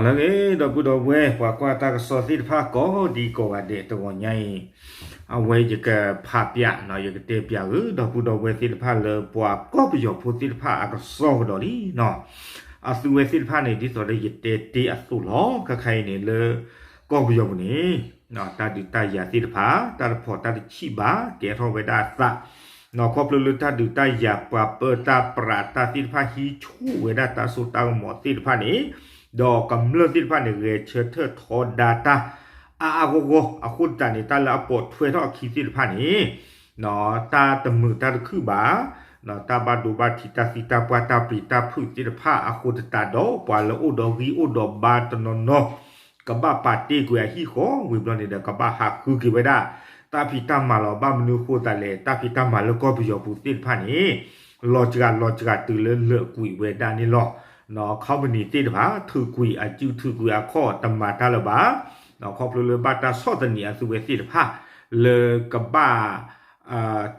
လၢအဂ့ၤ ဒီပုၢ်ဒီဝဲၢ် ပှၤကွၢ်တၢ်ကစီၣ်သ့ၣ်တဖၣ်ကိးဒံကိးဂၤဒဲး တဂီၤညါအံၤ, အဝဲယကဖးပၠး ယကတဲပၠးဂ့ၤ ဒီပုၢ်ဒီဝဲၢ်သ့ၣ်တဖၣ်လၢပှၤကီၢ်ပယီၤဖိသ့ၣ်တဖၣ်အကစီၣ်ကဒီးလံ. အသုဝဲသ့ၣ်တဖၣ်န့ၣ် ဒ်သိးလၢယတဲတ့အသိးလီၤ. ခဲခါအံၤန့ၣ်လၢ ကီၢ်ပယီၤပူၤန့ၣ် တၢ်ဒုးတၢ်ယၤသ့ၣ်တဖၣ် တၢ်တဖီၣ်တၢ်တဆံးဘၣ် ကဲထီၣ်ဝဲဒၣ်အသး ခီဖျိလၢတၢ်ဒုးတၢ်ယၤ ပှၤပၢတၢ်ပြးတၢ်သ့ၣ်တဖၣ် ဟံးဆူၣ်ဝဲဒၣ်တၢ်စိတၢ်ကမီၤသ့ၣ်တဖၣ်န့ၣ်, ဒီးကမျၢၢ်သ့ၣ်တဖၣ်န့ၣ် ဂဲၤဆၢထၢၣ်ထီဒါတၢ် အါအါဂီၢ်ဂီၢ် အဃိသတးန့ၣ် တၢ်လၢအပိာ်ထွဲထီၣ်အခံသ့ၣ်တဖၣ်န့ၣ် တၢ်တမုာ်တၢ်တခုၣ်ဘၣ်, တၢ်ဘၣ်ဒိဘၣ်ထံး တၢ်သံတၢ်ပှၢ် တၢ်ပျံၤတၢ်ဖုးသ့ၣ်တဖၣ်အဃိသတးဒီး ပှၤလၢအိၣ်ဒီးဂံၢ်အိၣ်ဒီးဘါတနီၤနီၤ ကဘၣ်ပာ်တ့ၢ်ကွံာ်အဟံၣ်ဃီ ဝံၤဘျီန့ၣ်ဒီး ကဘၣ်ဟးဃုက့ၤဝဲဒၣ် တၢ်ဖံးတၢ်မၤလီၤ. ဘၣ်မနုၤအဃိသတးလဲၣ် တၢ်ဖံးတၢ်မၤလၢကီၢ်ပယီၤပူၤသ့ၣ်တဖၣ်န့ၣ် လီၤစှၤလီၤစှၤတုၤလၢလၢာ်ကွံာ်ဝဲဒၣ်န့ၣ်လီၤ. company သ့ၣ်တဖၣ် ထုးကွံာ်အစုထုးကွံာ်အခီၣ် တမၤတၢ်လၢၤဘၣ်. ခီဖျိလၢဘၣ်တၢ်ဆီၣ်သနံးအသုဝဲသ့ၣ်တဖၣ် လၢကဘၣ်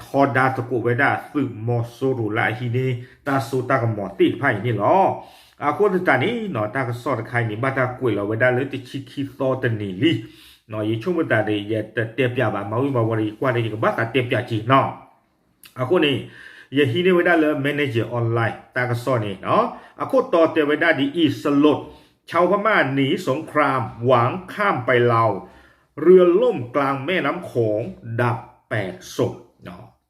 ထီဒါသကိးဝဲဒၣ်သုးမီၤစိရိၤလၢအဟံးန့ၢ် တၢ်စိတၢ်ကမီၤသ့ၣ်တဖၣ်အံၤန့ၣ်လီၤ. အဃိသတးန့ၣ် တၢ်ကစီၣ်တခါအံၤန့ၣ် ဘၣ်တၢ်ကွဲးလီၤဝဲဒၣ်လၢတဆံခံသီတနံၤလံ. ယဆိကမိၣ်သးဒီး ယတတဲပၠးဘၣ် မၤဝံၤမၤဝီၤဒီး ယကွၢ်ဒီး ယကဘၣ်သးတဲပၠးက့ၤနီၤ. အဃိန့ၣ် ယဟံးန့ၢ်ဝဲဒၣ်လၢ Manager Online တၢ်ကစီၣ်န့ၣ် အခိၣ်တီတဲဝဲဒၣ်ဒ်အံၤ สลด ชาวพม่าหนีสงครามหวังข้ามไปลาว เรือล่มกลางแม่น้ำโขง ดับแปดศพ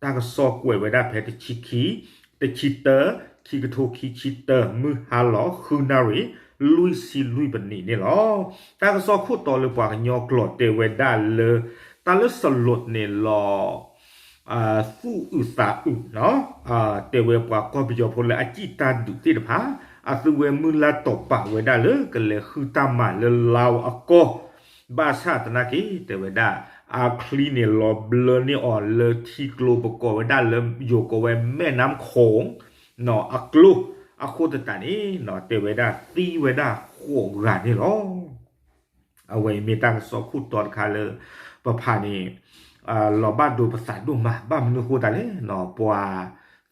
တၢ်ကစီၣ်ကွဲးဝဲဒၣ်ဖဲတဆံခံ တဆံတၢ ခံကထိခံဆံတၢ မုၢ်ဟါလီၤ ဃုနၣ်ရံၣ် လွံၢ်ဆံလွံၢ်ပနံးန့ၣ်လီၤ. တၢ်ကစီၣ်ခိၣ်တီလၢပှၤကညီကျိာ်တဲဝဲဒၣ်လၢ တၢ်လၢ สลด န့ၣ်လီၤ သူၣ်အုးသးအုး တဲဝဲပှၤကီၢ်ပယီၤဖိလၢအစံၣ်တၢ်ဒုးသ့ၣ်တဖၣ် အသုဝဲမုၢ်လၢ်တီၤပာ်ဝဲဒၣ်လၢ ကလဲၤဃုတၢ်မၤလၢလါအကီၢ် ဘၣ်ဆၣ်သနာ်က့ တဲဝဲဒၣ် အချံန့ၣ်လီၤဘျၢန့ၢ်အီၤလၢထံကျိပကိးဝဲဒၣ်လၢ ယိၤကိးဝဲ แม่น้ำโขง အကျိ အဃိသတးန့ၣ် တဲဝဲဒၣ်သံဝဲဒၣ်ဃိးဂၤန့ၣ်လီၤ. အဝဲအံၤမ့ၢ်တၢ်ကစီၣ်ခိၣ်တီတခါလၢ ပဖးန့ၣ် လီၤဘၣ်ဒိပသးဒိၣ်မး ဘၣ်မနုၤအဃိသတးလဲၣ် ပှၤ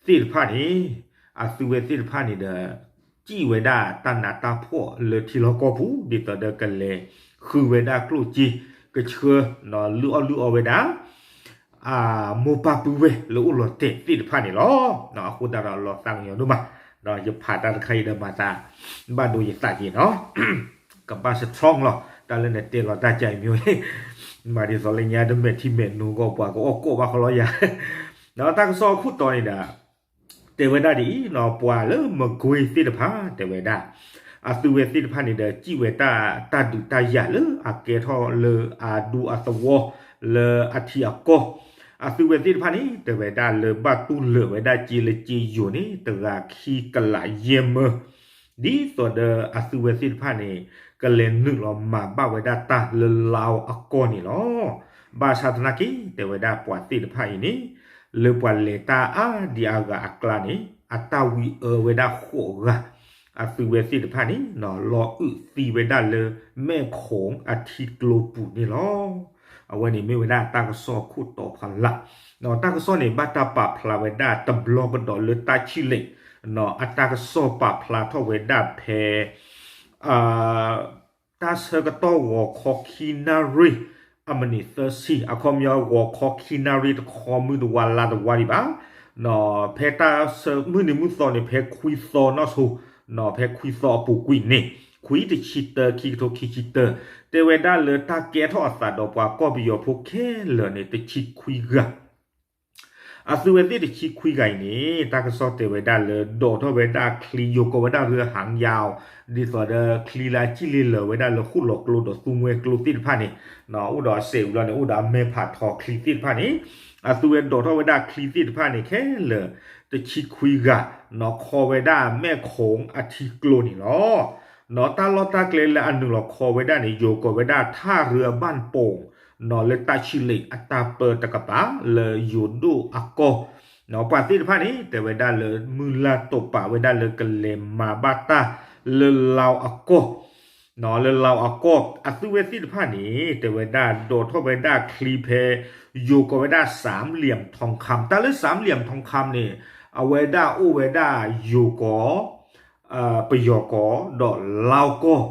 သ့ၣ်တဖၣ်န့ၣ် အသုဝဲသ့ၣ်တဖၣ်န့ၣ်ဒီး စံၣ်ဝဲဒၣ်တၢ်နးတၢ်ဖှီၣ်လၢထံလီၢ်ကီၢ်ပူၤ ဒ်သိးဒီးကလဲၤဃုဝဲဒၣ်ကျိၣ်စ့ကဆှၢ လုၢ်အီၣ်လုၢ်အီဝဲဒၣ် မိၢ်ပၢ်ပုၢ်ဝဲၢ်လၢအိၣ်လီၤတဲာ်သ့ၣ်တဖၣ်န့ၣ်လီၤ. အဃိသတးဒီးလီၤသးကညီၤဒိၣ်မး ဒီးယဖးတၢ်တခါအံၤဒီးမၤသး ဘၣ်ဒိယသးက့ၤနီၤ ကဘၣ် strong လီၤ တၢ်လၢနတဲလီၤတၢ်ကါအံၤမ့ၢ် မၤဒ်သိးလၢညါတမဲာ်ထံမဲာ်နိဂီၢ် ပှၤကအိၣ်ကိးဘၣ်ဃီလီၤယၤ ဒီးတၢ်ကစီၣ်အခိၣ်တီန့ၣ်ဒီး တဲဝဲဒၣ်ဒ်အံၤနီၤ ပှၤလၢမကွ့သ့ၣ်တဖၣ် တဲဝဲဒၣ် အသုဝဲသ့ၣ်တဖၣ်န့ၣ်ဒီး စံၣ်ဝဲတၢ် တၢ်ဒုးတၢ်ယၤလၢအကဲထီၣ်လၢအဒူအသဝီ လၢအထံအကီၢ် အသုဝဲသ့ၣ်တဖၣ်န့ၣ် တဲဝဲဒၣ်လၢဘၣ်တူၢ်လၢာ်ဝဲဒၣ် စ့လၢစ့ယိၤန့ၣ် တဂၤခံကလးယဲၢ်မၢ ဒ်သိးဒီးအသုဝဲသ့ၣ်တဖၣ်န့ၣ် ကလဲၤနုာ်လီၤမၤဘၣ်ဝဲဒၣ်တၢ်လၢလါအကီၢ်န့ၣ်လီၤ. ဘၣ်ဆၣ်သနာ်က့ တဲဝဲဒၣ်ပှၤသ့ၣ်တဖၣ်အံၤန့ၣ် လၢပှၤလဲၤတၢ်အါဒံအါဂၤအကျါန့ၣ် အတၢ်ဝံအၢဝဲဒၣ်ဃိးဂၤ အသုဝဲသ့ၣ်တဖၣ်န့ၣ် လီၤအုၣ်သံဝဲဒၣ်လၢ မဲၣ်ခိၣ်အထံကျိပူၤန့ၣ်လီၤ. အဝဲန့ၣ်မ့ၢ်ဝဲဒၣ်တၢ်ကစီၣ်ခိၣ်တီဖီလာ် တၢ်ကစီၣ်န့ၣ် ဘၣ်တၢ်ပာ်ဖျါဝဲဒၣ်တဘျီကဒီးလၢတၢ်ဆံၣ်လ့ၣ် အတၢ်ကစီၣ်ပာ်ဖျါထီၣ်ဝဲဒၣ်ဖဲ တၢ်ဆၢကတီၢ်ဂီၤခီခံနၣ်ရံၣ် အမံးနံးသၢဆံ အခီပညီဂီၤခီခံနၣ်ရံၣ်တခီမုၢ်တဝါလါတဝါဒံးဘၣ် ဖဲတၢ်ဆၢမုၢ်နံၤမုၢ်သီန့ၣ် ဖဲခွံသီနီၣ်ဆိ ဖဲခွံသီအပူၤကွံာ်န့ၣ် ခွံတဆံတၢ ခံကထိခံဆံတၢ တဲဝဲဒၣ်လၢတၢ်ကဲထီၣ်အသးဒီးပှၤကီၢ်ပယီၤဖိခဲလၢာ်န့ၣ် တဆံခွံဂၤ အသုဝဲသ့ၣ်တဆံခွံဂၤအံၤန့ၣ် တၢ်ကစီၣ်တဲဝဲဒၣ်လၢဒိးထီၣ်ဝဲဒၣ်ချံ ယိၤကိးဝဲဒၣ်ရၢဟၣ်ယါ ဒ်သိးဒီးချံလၢအစံၣ်လ့ၣ်လၢာ်ဝဲဒၣ်လၢဃိၣ်လီၤကျိဒီးသူမှဲကျိသ့ၣ်တဖၣ်န့ၣ် အိၣ်ဒီးအစဲးဝံၤလီၤန့ၣ် အိၣ်ဒီးအမဲာ်ဖးထီချံသ့ၣ်တဖၣ်န့ၣ် အသုဝဲဒိးထီၣ်ဝဲဒၣ်ချံသ့ၣ်တဖၣ်န့ၣ် ခဲလၢာ်တဆံခွံဂၤ နီၢ်ခီဝဲဒၣ်မဲၣ်ခိၣ်အထံကျိန့ၣ်လီၤ. နီၢ်တၢ်လီၢ်တၢ်ကျဲလၢအနုာ်လီၤခီဝဲဒၣ်န့ၣ် ယိၤကိးဝဲဒၣ် ท่าเรือบ้านโป่ง နီၢ်လၢတၢ်ဆံၣ်လ့ၣ်အတၢ်ပၢတကပၤ လၢယိၤဒိၣ်အကီၢ် နီၢ်ပှၤသ့ၣ်တဖၣ်န့ၣ် တဲဝဲဒၣ်လၢမုၢ်လၢ်တိာ်ပာ်ဝဲဒၣ်လၢကလဲၤမၤဘၣ်တၢ်လၢလါအကီၢ် နီၢ်လၢလါအကီၢ် အသုဝဲသ့ၣ်တဖၣ်န့ၣ် တဲဝဲဒၣ်ဒိးထီၣ်ဝဲဒၣ်ချံဖဲ ယိၤကိးဝဲဒၣ် สามเหลี่ยมทองคำ တၢ်လၢ สามเหลี่ยมทองคำ န့ၣ် အဝဲဒၣ်အိၣ်ဝဲဒၣ်ယိၤကီၢ် ပယီၤကီၢ် ဒီးလါအကီၢ်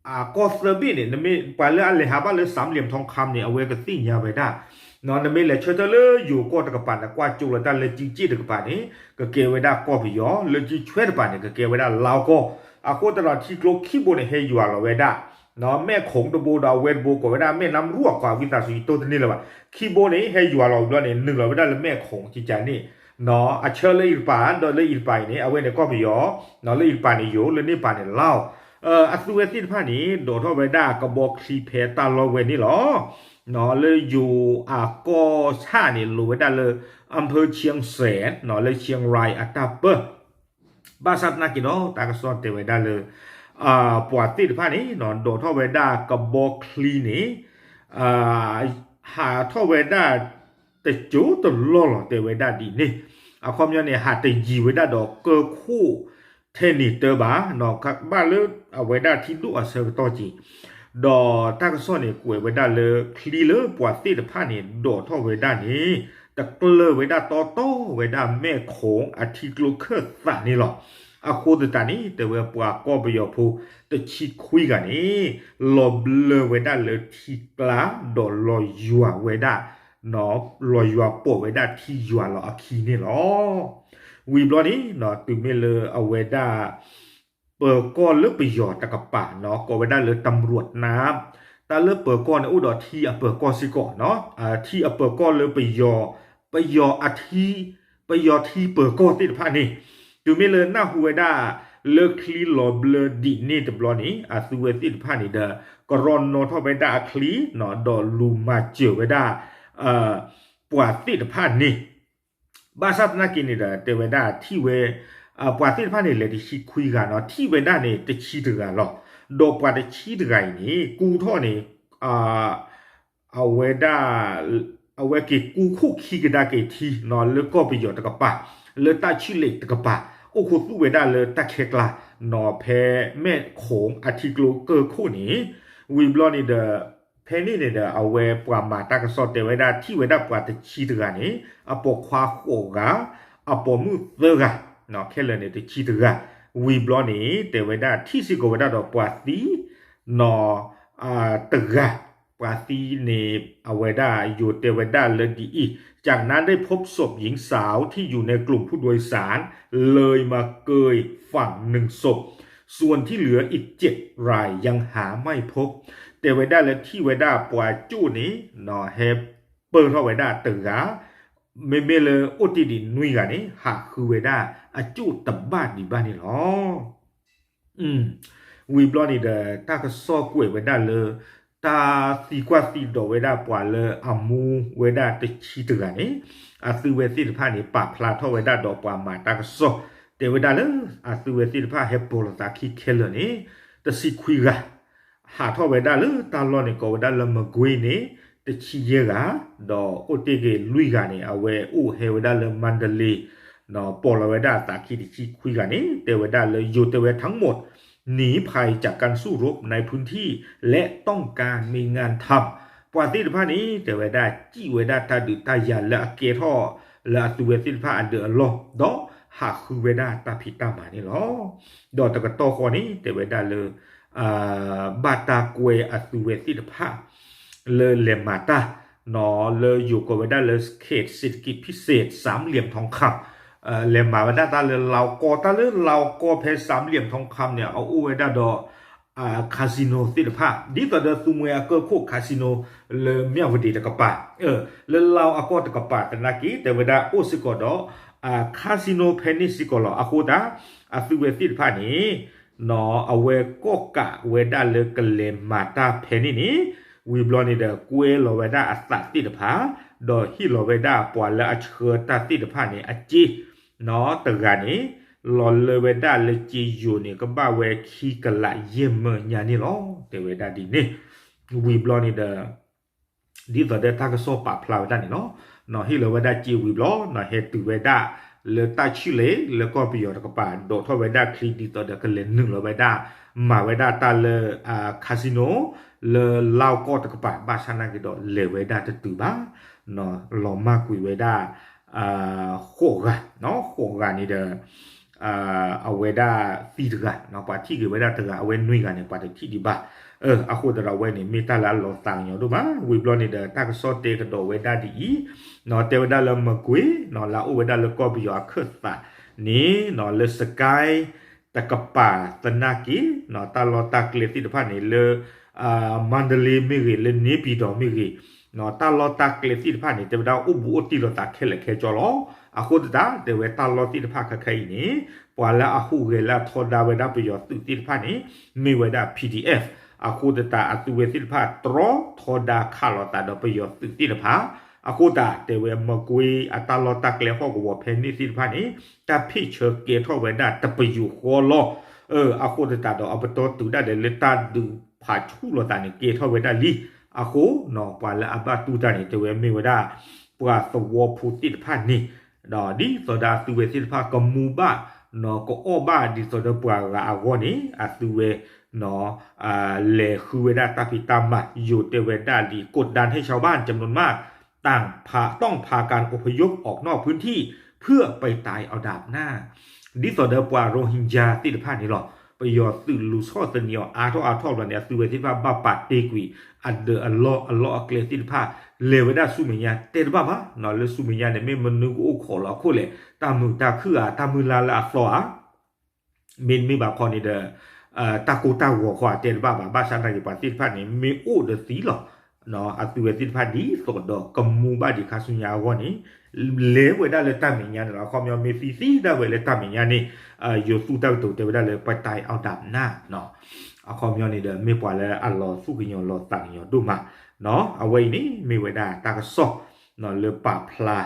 ကီၢ်သၢဘ့ၣ်န့ၣ် နမ့ၢ်ပှၤလၢအလဲၤဟးဘၣ်လၢ စၣ်လံၣ်ထီၣ်ခၣ်န့ၣ် အဝဲကသ့ၣ်ညါဝဲဒၣ်, နမ့ၢ်လဲၤဆၢထၢၣ်လၢယိၤကီၢ်တကပၤန့ၣ် ကွၢ်ကၠိလီၤတၢ်လၢကံက့ၣ်တကပၤန့ၣ် ကကဲဝဲဒၣ်ကီၢ်ပယီၤ, လၢကံဆွဲတကပၤန့ၣ် ကကဲဝဲဒၣ်လါကီၢ်, အဃိသတးဒီးထံကျိခံဘိန့ၣ် ဟဲယွၤလီၤဝဲဒၣ် မဲၣ်ခိၣ်တဘိဒီးအဝဲတဘိကိးဝဲဒၣ် မဲၣ်နါရူၣ်အခွါ ဝံသးစူၤယတိၢ်တန့ၢ်လၢၤဘၣ်, ခံဘိန့ၣ် ဟဲယွၤလီၤဝံၤဘျီန့ၣ် နုာ်လီၤဝဲဒၣ်လၢမဲၣ်ခိၣ်ကကန့ၣ် အဆၢလၢအံၤတပၤ ဒီးလၢအံၤတပၤအံၤန့ၣ် အဝဲန့ၣ်ကီၢ်ပယီၤ, လၢအံၤတပၤန့ၣ်ယိၤ, လၢန့ၣ်တပၤန့ၣ်လါ, အသုဝဲသ့ၣ်တဖၣ်န့ၣ် ဒိးထီၣ်ဝဲဒၣ်ကဘီချံဖဲတၢ်လီၢ်ဝဲန့ၣ်လီၤ. လၢယိၤအကီၢ်ဆၣ်န့ၣ် လိၤဝဲဒၣ်လၢ အၣ်ဖၢၣ်ဆံၣ်စဲၣ် လၢဆံၣ်ရၢၣ်အတၢ်ပၢၢ်, ဘၣ်ဆၣ်သနာ်က့ဒီး တၢ်ကစီၣ်တဲဝဲဒၣ်လၢ ပှၤသ့ၣ်တဖၣ်န့ၣ် ဒိးထီၣ်ဝဲဒၣ်ကဘီချံန့ၣ် ဟးထီၣ်ဝဲဒၣ်တစိၢ်တလီၢ်လီၤ တဲဝဲဒၣ်ဒ်န့ၣ်, အခီပညီန့ၣ် ဟးတယံၤဝဲဒၣ်ဒီးကၢၢ်ခိၣ်ထဲန့ၣ်တၢဘၣ်, ဘၣ်လၢအဝဲဒၣ်ထံဒိၣ်အဆၢကတီၢ်က့ၤ, ဒီးတၢ်ကစီၣ်န့ၣ် ကွဲးဝဲဒၣ်လၢချံလၢပှၤသ့ၣ်တဖၣ်န့ၣ် ဒိးထီၣ်ဝဲဒၣ်န့ၣ် တကျၢၤဝဲဒၣ်တီတီဝဲဒၣ်မဲၣ်ခိၣ်အထံကျိခၢၣ်သးန့ၣ်လီၤ. အဃိသတးန့ၣ် တဲဝဲပှၤကီၢ်ပယီၤဖိတဆံခွံဂၤန့ၣ် လီၤဘျၢဝဲဒၣ်လၢထံကျါ ဒီးလီၤယွၤဝဲဒၣ် လီၤယွၤပိာ်ဝဲဒၣ်ထံယွၤလီၤအခံန့ၣ်လီၤ. ဝံၤဘျီန့ၣ် တုၤမ့ၢ်လၢအဝဲဒၣ် ပၢၤကီၢ်လၢပယီၤတကပၤ ကိးဝဲဒၣ်လၢ ตำรวจน้ำ တၢ်လၢပၢၤကီၢ်န့ၣ် အိၣ်ဒီးထံအပၢၤကီၢ်စ့ၢ်ကီး, ထံအပၢၤကီၢ်လၢပယီၤ, ပယီၤအထံ, ပယီၤထံပၢၤကီၢ်သ့ၣ်တဖၣ်န့ၣ်, တုၤမ့ၢ်လၢနၢ်ဟူဝဲဒၣ် လၢချံလီၤဘျၢဒ်န့ၣ်တဘျီန့ၣ် အသုဝဲသ့ၣ်တဖၣ်န့ၣ်ဒီး ကရီနီၣ်ထီၣ်ဝဲဒၣ်အချံ ဒီးလူၤမၤစၢၤဝဲဒၣ် ပှၤသ့ၣ်တဖၣ်န့ၣ် ဘၣ်ဆၣ်သနာ်က့န့ၣ်ဒီး တဲဝဲဒၣ်ထံၣ်ဝဲ ပှၤသ့ၣ်တဖၣ်န့ၣ် လဲၤတဆံခွံဂၤနီၤ, ထံၣ်ဝဲဒၣ်န့ၣ် တဆံတဂၤလီၤ. ဒီးပှၤတဆံတဂၤအံၤန့ၣ် ကူထီၣ်န့ၣ် အဝဲဒၣ် အဝဲက့ၤကူခိၣ်ခံကဒါက့ၤထံနီၤ လၢကီၢ်ပယီၤတကပၤ, လၢတၢ်ဆံၣ်လ့းတကပၤ, အိၣ်ခိးသူၣ်ဝဲဒၣ်လၢတၢ်ခဲကျါနီၤ ဖဲမဲၣ်ခိၣ်အထံကျိကၢၢ်ခိၣ်န့ၣ်, ဝံၤဘျီန့ၣ်ဒီး ဖဲန့ၣ်န့ၣ်ဒီး အဝဲပှၤမၤတၢ်ကစီၣ်တဲဝဲဒၣ် ထံၣ်ဝဲဒၣ်ပှၤတဆံတဂၤန့ၣ် အပိာ်ခွါဃိးဂၤ, အပိာ်မုၣ်သၢဂၤ, ခဲလၢာ်န့ၣ်တဆံတဂၤ, ဝံၤဘျီန့ၣ် တဲဝဲဒၣ်ထံၣ်စ့ၢ်ကီးဝဲဒၣ်ဒီးပှၤသံ နီၤ တဂၤ, ပှၤသံန့ၣ် အဝဲဒၣ်ယိၤတဲဝဲဒၣ်လၢဒ်အံၤ, จากนั้นได้พบศพหญิงสาวที่อยู่ในกลุ่มผู้โดยสาร เลยมาเกยฝั่งหนึ่งศพ ส่วนที่เหลืออีกเจ็ดรายยังหาไม่พบ တဲဝဲဒၣ်လၢထံၣ်ဝဲဒၣ်ပှၤကၠိၣ်န့ၣ် ဟဲပၢၢ်ထီၣ်ဝဲဒၣ်တဂၤ, မ့မ့ၢ်လၢအိၣ်တ့ၢ်ဒံးနွံဂၤန့ၣ် ဟးဃုဝဲဒၣ်အကၠိၣ်တဘၣ်ဒံးဘၣ်န့ၣ်လီၤ. ဝံၤဘျီန့ၣ်ဒီး တၢ်ကစီၣ်ကွဲးဝဲဒၣ်လၢ တၢ်သံကွၢ်သံဒိးဝဲဒၣ်ပှၤလၢအမူဝဲဒၣ်တဆံတဂၤန့ၣ်, အသုဝဲသ့ၣ်တဖၣ်န့ၣ် ပာ်ဖျါထီၣ်ဝဲဒၣ်ဒီးပှၤမၤတၢ်ကစီၣ်, တဲဝဲဒၣ်လၢ အသုဝဲသ့ၣ်တဖၣ်ဟဲပိာ်လိာ်သးခံခဲလၢာ်န့ၣ် တဆံခွံဂၤ ဟးထီၣ်ဝဲဒၣ်လၢတၢ်လီၢ်န့ၣ် ကိးဝဲဒၣ်လၢမကွ့န့ၣ် တဆံယဲၢ်ဂၤ, ဒီးအိၣ်တ့ၢ်က့ၤလွံၢ်ဂၤန့ၣ် အဝဲအိၣ်ဟဲဝဲဒၣ်လၢမါဒလ့, ပိာ်လီၤဝဲဒၣ်အသးခံတဆံခွံဂၤန့ၣ် တဲဝဲဒၣ်လၢယိၤတဲဝဲ ทั้งหมดหนีภัยจากการสู้รบ ในพื้นที่ และต้องการมีงานทำ ပှၤသ့ၣ်တဖၣ်န့ၣ် တဲဝဲဒၣ်စံၣ်ဝဲဒၣ်တၢ်ဒုးတၢ်ယၤလၢအကဲထီၣ် လၢအသုဝဲသ့ၣ်တဖၣ်အဒၢးအလီၢ် ဒီးဟးဃုဝဲဒၣ်တၢ်ဖံးတၢ်မၤန့ၣ်လီၤ. ဒီးတကတီၢ်ဃီန့ၣ် တဲဝဲဒၣ်လၢ ဘၣ်တၢ်ကွဲအသုဝဲသ့ၣ်တဖၣ် လၢလဲၤမၤတၢ် လၢယိၤကိးဝဲဒၣ်လၢ เขตเศรษฐกิจพิเศษสามเหลี่ยมทองคำ လဲၤမၤဝဲဒၣ်တၢ်လၢလါကီၢ်, တၢ်လၢလါကီၢ်ဖဲ สามเหลี่ยมทองคำ န့ၣ် အအိၣ်ဝဲဒၣ်ဒီး casino သ့ၣ်တဖၣ် ဒ်သိးဒီးသုးမွဲအကၢၢ်ခိၣ် casino လၢမၠၣ်ဝတံၤတကပၤ, လၢလါအကီၢ်တကပၤသနာ်က့ တဲဝဲဒၣ်အိၣ်စ့ၢ်ကီးဒီး casino ဖဲန့ၣ်စ့ၢ်ကီးလီၤ. အဃိသတး အသုဝဲသ့ၣ်တဖၣ်န့ၣ် အဝဲကီၣ်ကးဝဲဒၣ်လၢကလဲၤမၤတၢ်ဖဲန့ၣ်န့ၣ်, ဝံၤဘျီန့ၣ်ဒီး ကွဲလီၤဝဲဒၣ်အသးသ့ၣ်တဖၣ်, ဒီးဟ့ၣ်လီၤဝဲဒၣ်ပှၤလၢအဆှၢတၢ်သ့ၣ်တဖၣ်န့ၣ် အစ့ တဂၤန့ၣ် လီၤလၢဝဲဒၣ်လၢစ့ယိၤန့ၣ် ကဘၣ်ဝဲခံကလးယဲၢ်မၢညါန့ၣ်လီၤ. တဲဝဲဒၣ်ဒ်န့ၣ်, ဝံၤဘျီန့ၣ်ဒီး ဒ်သိးဒီးတၢ်ကစီၣ်ပာ်ဖျါဝဲဒၣ်န့ၣ်လီၤ. ဟ့ၣ်လီၤဝဲဒၣ်စ့ဝံၤဘျီ ဟဲတုၤဝဲဒၣ်လၢတၢ်ဆံၣ်လ့းလၢကီၢ်ပယီၤတကပၤ ဒိးထီၣ်ဝဲဒၣ်ချံဒ်သိးဒီးကလဲၤနုာ်လီၤဝဲဒၣ် မၤဝဲဒၣ်တၢ်လၢ casino လၢလါကီၢ်တကပၤ ဘၣ်ဆၣ်သနာ်က့ဒီးလဲၤဝဲဒၣ်တတုၤဘၣ် လီၤမၢ်ကွံာ်ဝဲဒၣ် ဃိးဂၤ, ဃိးဂၤန့ၣ်ဒီး အဝဲဒၣ်သံတဂၤ ပှၤထံၣ်က့ၤဝဲဒၣ်တဂၤ အဝဲနွံဂၤန့ၣ် ပှၤတထံၣ်ဒံးဘၣ်. အဃိသတးဒီးအဝဲန့ၣ် မ့ၢ်တၢ်လၢအလီၤသးကညီၤဒိၣ်မး ဝံၤဘျီန့ၣ်ဒီး တၢ်ကစီၣ်တဲကဒီးဝဲဒၣ်ဒ်အံၤ တဲဝဲဒၣ်လၢမကွ့ လၢအအိၣ်ဝဲဒၣ်လၢကီၢ်ပယီၤအခၢၣ်သးန့ၣ် လၢ Sky တကပၤသနာ်က့ တၢ်လီၢ်တၢ်ကျဲသ့ၣ်တဖၣ်န့ၣ် လၢ မန္တလေး မ့ၢ်ဂ့ၤ လၢ နေပြည်တော် မ့ၢ်ဂ့ၤ တၢ်လီၢ်တၢ်ကျဲသ့ၣ်တဖၣ်န့ၣ် တဲဝဲဒၣ်အိၣ်ဘူးအိၣ်တံၢ်လိာ်သးခဲလၢာ်ခဲဆ့လီၤ. အဃိသတး တဲဝဲတၢ်လီၢ်သ့ၣ်တဖၣ်ခဲခဲအံၤန့ၣ် ပှၤလၢအဟူးဂဲၤလၢအထီဒါဝဲဒၣ်ပယီၤသုးသ့ၣ်တဖၣ်န့ၣ် မ့ၢ်ဝဲဒၣ် P D F အဃိသတး အသုးဝဲသ့ၣ်တဖၣ်တြီထီဒါခးလိာ်သးဒီးပယီၤသုးသ့ၣ်တဖၣ် အဃိသတး တဲဝဲမကွ့အတၢ်လီၢ်တၢ်ကျဲဟီၣ်ကဝီၤဖဲန့ၣ်သ့ၣ်တဖၣ်န့ၣ် တၢ်ဖ့ၣ်ဆၢကဲထီၣ်ဝဲဒၣ်တပယူာ်ဃီလီၤ. အဃိသတးဒီးအပတီၢ်တုၤဒၣ်လဲာ်လၢတၢ်ဒုးဖးဆူၣ်လိာ်သးန့ၣ် ကဲထီၣ်ဝဲဒၣ်လံ. အဃိ ပှၤလၢအဘၣ်တူၢ်တၢ်န့ၣ် တဲဝဲမ့ၢ်ဝဲဒၣ် ပှၤသဝီဖိသ့ၣ်တဖၣ်န့ၣ် ဒီးဒ်သိးဒီးအသုးဝဲသ့ၣ်တဖၣ်ကမူဘၣ် ကအီၣ်ဘၣ်ဒ်သိးဒီးပှၤဂၤအဂီၢ်န့ၣ် အသုးဝဲ လဲၤဃုဝဲဒၣ်တၢ်ဖံးတၢ်မၤ ယိၤတဲဝဲဒၣ်လံ กดดันให้ชาวบ้านจำนวนมาก ต่างพา ต้องพากันอพยพออกนอกพื้นที่ เพื่อไปตายเอาดาบหน้า ဒ်သိးဒီးပှၤ Rohingya သ့ၣ်တဖၣ်န့ၣ်လီၤ. ပယီၤသုးလူၤဆီၣ်သနံးအီၤအါထီၣ်အါထီၣ်ဘျီန့ၣ် အသုးဝဲသ့ၣ်တဖၣ်ဘၣ်ပာ်တ့ၢ်ကွံာ် အဒၢးအလီၢ်အလီၢ်အကျဲသ့ၣ်တဖၣ် လဲၤဝဲဒၣ်ဆူမဲာ်ညါတဲတဘၣ်ဘၣ် လၢဆူမဲာ်ညါန့ၣ် မ့ၢ်မနုၤကအိၣ်ခိးလီၤအခိၣ်လဲၣ် တၢ်မုာ်တၢ်ခုၣ်ဧါ တၢ်မုၢ်လါလၢအသီဧါ မ့တမ့ၢ်ဘၣ်ခီန့ၣ်ဒီး တၢ်ကိၢ်တၢ်ဂီၤခီအတဲတဘၣ်ဘၣ် ဘၣ်ဆၣ်သနာ်က့ပှၤသ့ၣ်တဖၣ်န့ၣ် မ့ၢ်အိၣ်ဒီးသံလီၤ. အသုးဝဲသ့ၣ်တဖၣ်ဒ်သိးဒီးကမူဘၣ်ဒံးခါဆူညါအဂီၢ်န့ၣ် လဲၤဝဲဒၣ်လၢတၢ်မဲာ်ညါန့ၣ်လီၤ. အခီပညီမ့ၢ်သံသံဒၣ်ဝဲလၢတၢ်မဲာ်ညါန့ၣ် ယိၤသူၣ်တၢ်ကတိၤတဲဝဲဒၣ်လၢ ไปตายเอาดาบหน้า အခီပညီန့ၣ်ဒီးမ့ၢ်ပှၤလၢအလီၤသူၣ်ကညီၤလီၤသးကညီၤဒိၣ်မး အဝဲအံၤန့ၣ် မ့ၢ်ဝဲဒၣ်တၢ်ကစီၣ် လၢပာ်ဖျါ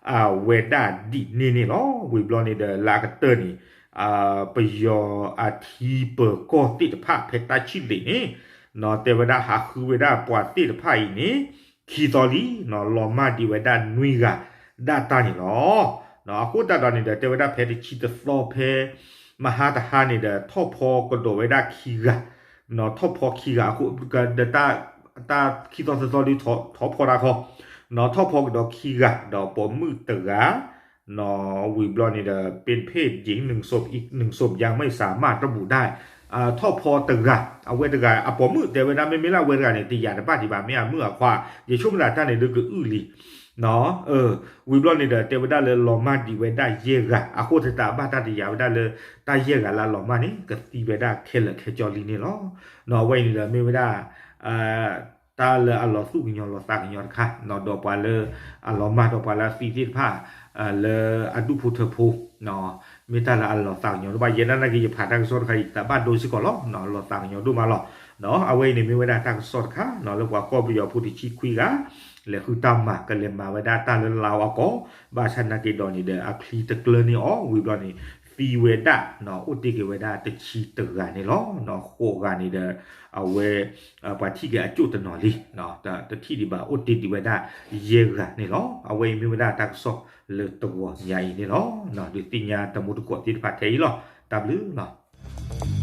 အဝဲဒၣ်ဒ်န့ၣ်န့ၣ်လီၤ. ဝံၤဘျီန့ၣ်ဒီး လၢအကတၢၢ်န့ၣ် ပယီၤအထံပၢၤကီၢ်သ့ၣ်တဖၣ်ဖဲတၢ်ဆံၣ်လ့ၣ်န့ၣ် တဲဝဲဒၣ်ဟးဃုဝဲဒၣ်ပှၤသ့ၣ်တဖၣ်အံၤန့ၣ် ခံသီလံ လီၤမၢ်ဒံးဝဲဒၣ်နွံဂၤဒၣ်တၢ်န့ၣ်လီၤ. အဃိသတးဒီးန့ၣ်ဒီး တဲဝဲဒၣ်ဖဲတဆံတသီဖဲ မဟါတဟါန့ၣ်ဒီး ထီၣ်ဖီကဒီးဝဲဒၣ်ခံဂၤ ထီၣ်ဖီခံဂၤအဃိ ဒီး တၢ်ခံသီသၢသီဒုးထီၣ်ဖီတၢ်ခီ ထီၣ်ဖီကဒီးခံဂၤ ဒီးပိာ်မုၣ်တဂၤ ဝံၤဘျီန့ၣ်ဒီး เป็นเพศหญิงหนึ่งศพ อีกหนึ่งศพยังไม่สามารถระบุได้ ထီၣ်ဖီတဂၤ အဝဲတဂၤ အပိာ်မုၣ်တဲဝဲဒၣ် မ့မ့ၢ်လၢအဝဲတဂၤန့ၣ် တယာ်တဘၣ်ဒံးဘၣ် မ့ၢ်အမုၣ်အခွါ ယဆိကမိၣ်သးတၢ်န့ၣ်ဒုးကအုၣ်လံ ဝံၤဘျီန့ၣ်ဒီး တဲဝဲဒၣ်လၢလီၤမၢ်ဒံးဝဲဒၣ်ယဲၢ်ဂၤ အဃိသတးဘၣ်တၢ်တယာ်ဝဲဒၣ်လၢ တၢ်ယဲၢ်ဂၤလၢအလီၤမၢ်န့ၣ် ကသံဝဲဒၣ်ခဲလၢာ်ခဲဆ့လံန့ၣ်လီၤ. အဝဲအံၤန့ၣ်ဒီးမ့ၢ်ဝဲဒၣ် တၢ်လၢအလီၤသူၣ်ကညီၤလီၤသးကညီၤတခါ ဒီးပှၤလၢအလီၤမၢ်ဒီးပှၤလၢအသံသ့ၣ်တဖၣ် လၢအဒူၣ်ဖိထၢဖိ မ့ၢ်တၢ်လၢအလီၤသးကညီၤဒိၣ်မး ယဲဒၣ်နာ်က့ ယဖးတၢ်ကစီၣ်တခါအံၤ ယသးဘၣ်ဒိစ့ၢ်ကီးလီၤ လီၤသးကညီၤဒိၣ်မးလီၤ. အဝဲအံၤန့ၣ်မ့ၢ်ဝဲဒၣ်တၢ်ကစီၣ်တခါ လၢပှၤကီၢ်ပယီၤဖိတဆံခွံဂၤ လဲၤဃုတၢ်မၤကလဲၤမၤဝဲဒၣ်တၢ်လၢလါအီၤကီး ဘၣ်ဆၣ်နာ်က့ဒီးန့ၣ်ဒီး အချံတကျၢန့ၢ်အီၤ ဝံၤဘျီန့ၣ် သံဝဲဒၣ် အိၣ်တ့ၢ်က့ၤဝဲဒၣ်တဆံတဂၤန့ၣ်လီၤ. ဃိးဂၤန့ၣ်ဒီး အဝဲ ပှၤထံၣ်က့ၤအကၠိၣ်တနီၤလံ တထံၣ်ဒံးဘၣ် အိၣ်တ့ၢ်ဒံးဝဲဒၣ်ယဲၢ်ဂၤန့ၣ်လီၤ. အဝဲအံၤမ့ၢ်ဝဲဒၣ်တၢ်ကစီၣ်လၢတဂီၤညါအံၤန့ၣ်လီၤ. ဒုးသ့ၣ်ညါတမူတကိးသ့ၣ်တဖၣ်ထဲအံၤလီၤ. တၢ်ဘျုးလီၤ.